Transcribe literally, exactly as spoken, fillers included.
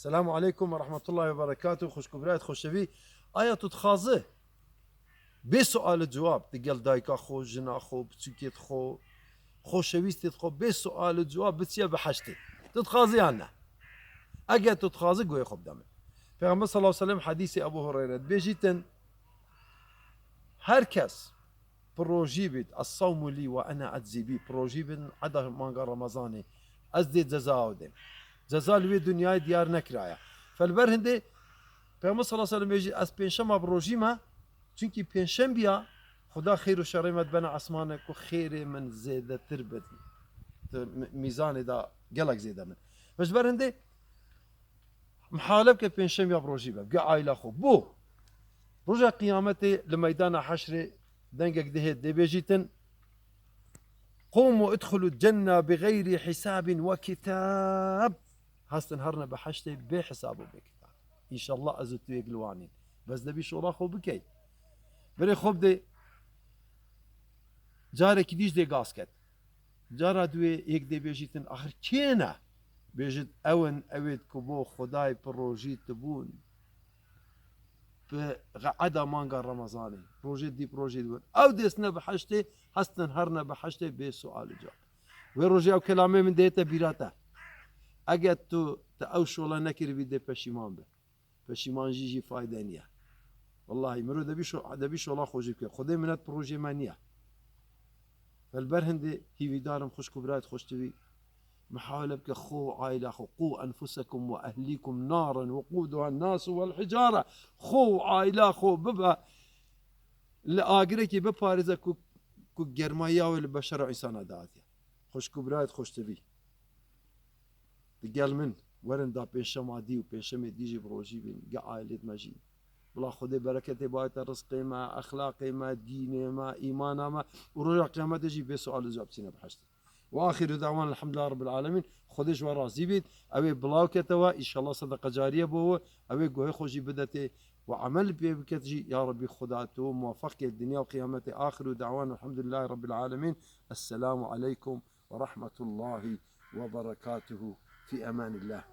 Selamu aleykum ve rahmetullahi ve berekatuhu. Xwişk û birayet xoşevî. Aya tu dixwazi bê sual û cewab di gel dayika xwe, jina xwe, piçûkê xwe, xoşewîstê xwe bê sual û cewab biçiye biheştê? Tu dixwazi yan ne? Eger tu dixwazi guhê xwe bide min. Peyxember sallallahu aleyhi ve sellem hadîsê Ebu Hureyre dibêjîtin, her kes pirojî bît, "Es-savmu lî ve ene eczî bî", pirojî bin eda manga Remezanê, ez dê ceza ew dêm. Ceza li wê dinyayê diyar nekiraya. Felber hindê Peyxember sallallahu aleyhi ve sellem bêjî, "Ez pênşema bi rojî me, çunkî pênşembiya Xuda xêr û şerê me dibene esmane ku xêrê min zêdetir bi, di mi-, mîzanê de gelek zêde min." Ve ji ber hindê mihale bike pênşembiya bi rojî be, bige aîla xwe. Bo roja qiyametê li meydana heşrê dengek dihê dê bêjîtin, "Qûmû idxulû cenne bi xeyrî hisabin ve kitab." Hestin herine biheştê bê hesab û bê kitab. Înşallah ez û tu yek li wan in. Bes debî şola xwe bikey. Berê xwe bidê, carekî dî jî dê gaz ket. Cara duê yek dê bêjîtin, axir kê ne? Bêjit, ew in, ew ê ku bo Xwedayê pirojî tibûn. Bi eda manga Remezanê, rojê dî bi rojê dibin. Ew dêsne biheştê, hestin herine biheştê bê sual û cewab. Wê rojê ew kelamê min dête bîra te. Eger tu, te ew şola nekiribî, dê peşîman be. Peşîman jî jî fayde niye. Wellahî, mirov debî şo-, debî şola xwe jî bike. Xwedê minet bi rojê me niye. Fel ber hindê hîvîdarim xwişk û birayet xweştivî, mihawele bike xwe û aîla xwe, "Qû enfusekum ve ehlîkum naren weqûduha nasu vel hicare." Xwe û aîla xwe bibe li agirekî biparêze ku, ku germayiya wê li beşer û însana dihatiye. Xwişk û birayet xweştivî. Di gel min werin da pênşema dî û pênşemê dî jî bi rojî bîn, ge ailêt me jî. Bila Xwedê bereketê bayte rizqê me, exlaqê me, dînê me, îmana me û roja qiyametê jî bê sual û cewab çîne biheştê. Ve axiru dawan elhamdulillahi rabbil alemin. Xwedê ji we razî bît. Ew ê bilaw kete we, înşallah sedeqa cariye bo we. Ew ê guhê xwe jî bidetê we emel pê biket jî. Ya Rabbî Xweda tu muwefeq ke dinya û qiyametê. Axiru dawan elhamdulillahi rabbil alemin. Esselamu aleykum ve rahmetullahi ve berekatuhu. Fî emanillah.